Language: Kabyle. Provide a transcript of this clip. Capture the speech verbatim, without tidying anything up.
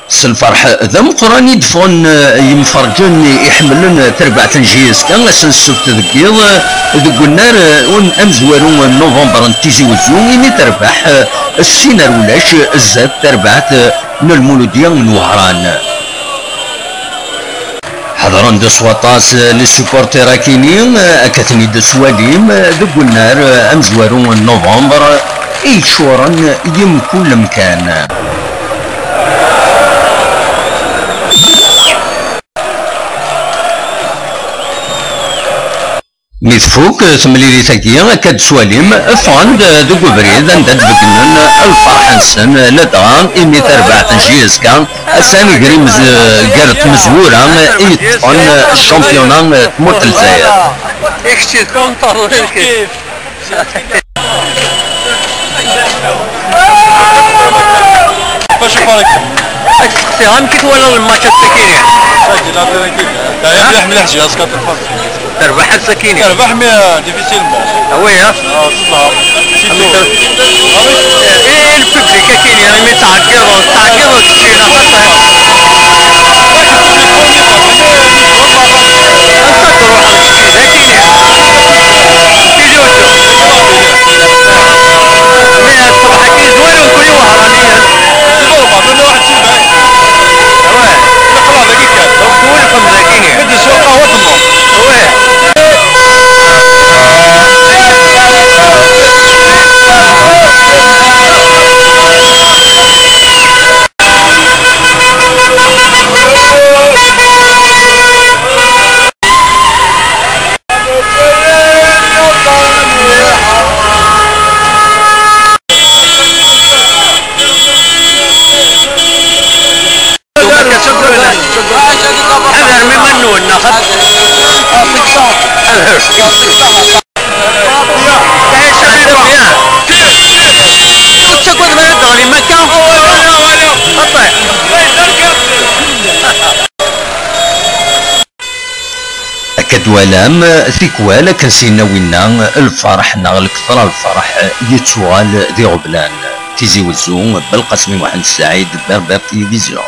S lferḥ d ameqqran i d-ffɣen, eh, yimferǧen iḥemmlen tarbaɛt n J S K ass n ssebt deg yiḍ, eh, deg unnar, eh, un-, amezwaru n november n Tizi Wezzu, imi terbeḥ, eh, s sin ar ulac, eh, zdat tarbaɛt, eh, n Lmuludya n Wehran. Ḥeḍren-d s waṭas, eh, les supporters akini, eh, akka ten-id-tettwalim, eh, deg unnar, eh, amezwaru n november, eh, i yeččuren yemkul amkan. Mi tfuk temlilit-agi, akka d-tettwalim, ffɣen-d deg ubrid anda d-beggnen lferḥ-nsen, ladɣa imi tarbaɛt n J S K, atan gar imez-, gar tmezwura i yeṭṭfen championnat n tmurt n Lezzayer. Baš je Farid. Ad testeqsiḍ, amek i twalaḍ lmatch ass-agi? Sayi, la tranquille. Terbeḥ mliḥ, j'ai quatre fois. Terbeḥ ass-agi? Terbeḥ, mais, euh, difficilement. Ah oui, hein? Ah, c'est ça. C'est tout. Ah oui. Et le public, akken, mi ttɛeggiḍen, ttɛeggiḍen keččini aṭas, hein? Ansa truḥeḍ keččini, akken? Ilutu. Mais ṣṣbeḥ-agi zwir mkul i Wehran. C'est normal, nella waḥed sebɛin. Awah. Nella xlaḍ dagi kan. Donc twelxem dagi. Mid-s lqahwa temmu. Awah. Ḥadrem iman-nwen, neɣ xaṭ-, ḥadrem. Ur tettagadem ara ad d-teɣlim akka? Xaṭi. Akka d-twalam, tikwal akken s-yenna winna, lferḥ neɣ lektra lferḥ yettuɣal d iɣeblan. Tizi Wezzu, Belqasem Muḥend Saɛid, Berbère Télévision.